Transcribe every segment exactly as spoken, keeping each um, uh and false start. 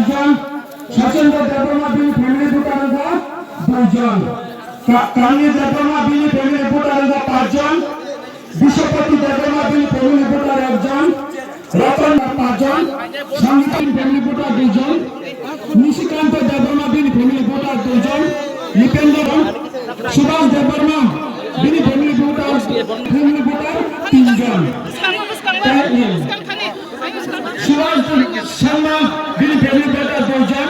jon, Sachendra Debbarma bini family voter wngkha dui jon, Ka-, Kamini Debbarma bini family voter wngkha panch jon, Biswapati Debbarma bini family voter ekjon, Ratan panch jon, Sangita bini family voter dui jon, Nishikanta Debbarma bini family voter dui jon, Nipendra, Subhas Debbarma bini family voter, family voter tin jon. Tei, Subhas Sharma bini family voter dui jon,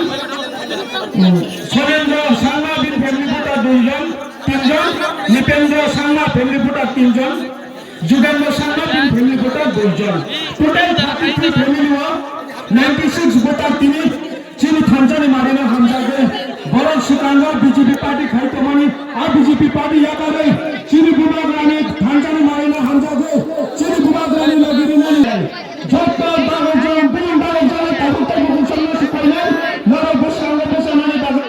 Sonendra Sharma bini family voter dui jon, tin jon, Nipendra Sharma family voter tin jon, Jugendra Sharma bini family voter dui jon. Total thirty three family o ninety six voter tini chini thansa ni mari no hamjago. Borok swkango B J P party khai tongmani, a B J P party yakarwi chini bubagrani thansa ni mari no hamjago. Chini bubagrani logi rinani. Jotto bagwi jom, bini bagwi jom, tabuk tei bukhuk chomno swkang nai, norok bwskango bwchanani bagwi.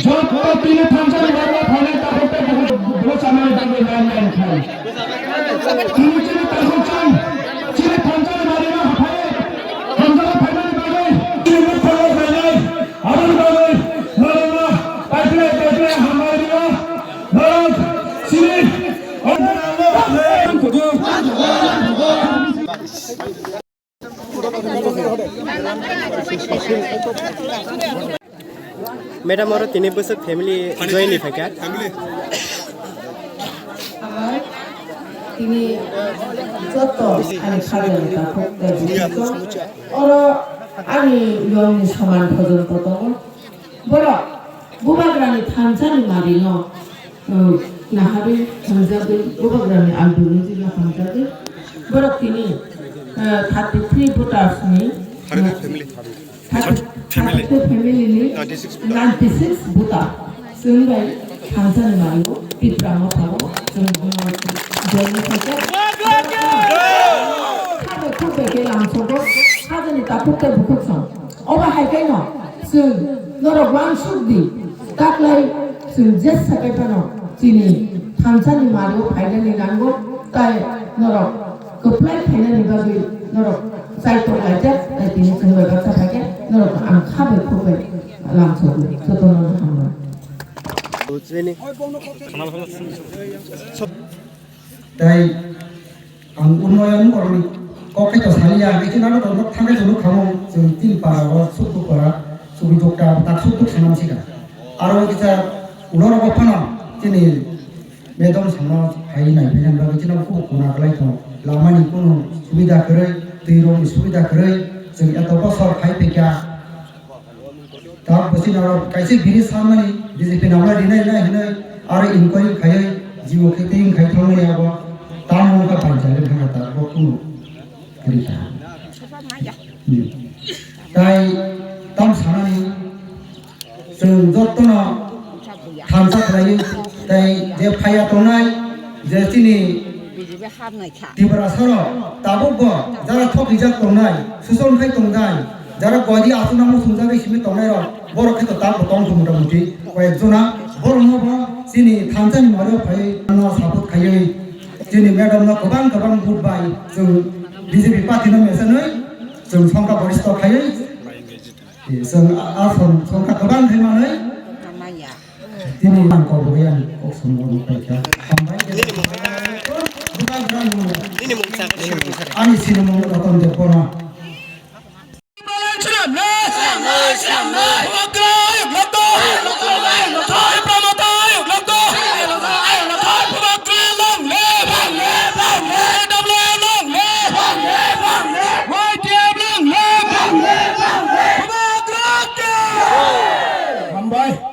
Jotto tini thansa ni bagwi phainai takhuk tei bukhuk bwchanani bagwi line line khai. Tini chini takhuk chang, chini thansa ni bagwi no haphai, thansa ni phainani bagwi, chini mukthang o phainai, aboni bagwi norokno paiphilai paiphilai hambai rio, norok chini Madam, oro tini bwswk family join ni phaikha. Tini joto ani khairokni takhuk tei bwswk oro ani yongni soman phojon kotor. Borok bubagrani thansani marino, uh, naharwi hamjagwi, bubagrani andolonjino hamjagwi borok tini, uh, thirty three voters ni, thirty three family, thirty, thirty, thirty three family ni ninety six voter. Ninety six voter. Chwng bai thansani mario Tipra Motha o chwng bono join khaikha. Khabo khuk bai khe lamsogo, khajani takhuk tei bukhuk song. Obo hai khe no chwng norok uansuk di, taklai chwng jesa kai phano chini thansani mario phainani nango, tai norok kwplai khainani bagwi norok chaitok laijak, tai tini chwng bai baksa phaikhe norok ang kha bai khuk bai lamsogo, jotono hambai. Tei ang unnoyon borokni kok khe to saliya, hingke nang norok thangkhe chwng nukha mung, chwng tin para o sukduk para, chwng jokta tak sukduk sanam sika. Aro kisa ulo rogo phano chini Madam samno hai nai phainan bagwi chini kubu kuna kwlai tongo. Lamani kunu subida kwrwi, twi rokni subida kwrwi, chwng eto bosor khai phaikha. Tak bwswk naro kaisa biri sanmani B J P nangla rinai nai hinwi aro inquiry khaiwi jibo khe tei khai thangmani abo tamo wngkha panchayat wngkha ta bo kunu kwrwi kha. Hmm. Tai tam sanani chwng jotono thansa khlaiwi tai je phaiya tongnai je chini Tiprasarok tabukbo jara thokjak tongnai, suson khai tongnai, jara godi aswkno muchungjagwi simi tongnairok, borok khe to tabuk tong thung mota muti koyek jona. Borokno bo chini thansani mario phaiwi no support khaiwi chini madam no kwbang kwbang vote bai chwng B J P party no mesenwi chwng songkha goristo khaiwi chwng a, a song, songkha kwbang khai manwi. Tini ang kok rwgwi ang kok songwi paikha. Hambai khe. Nini mung sa, nini mung sa. Ani sinimung Ratan Debbarma.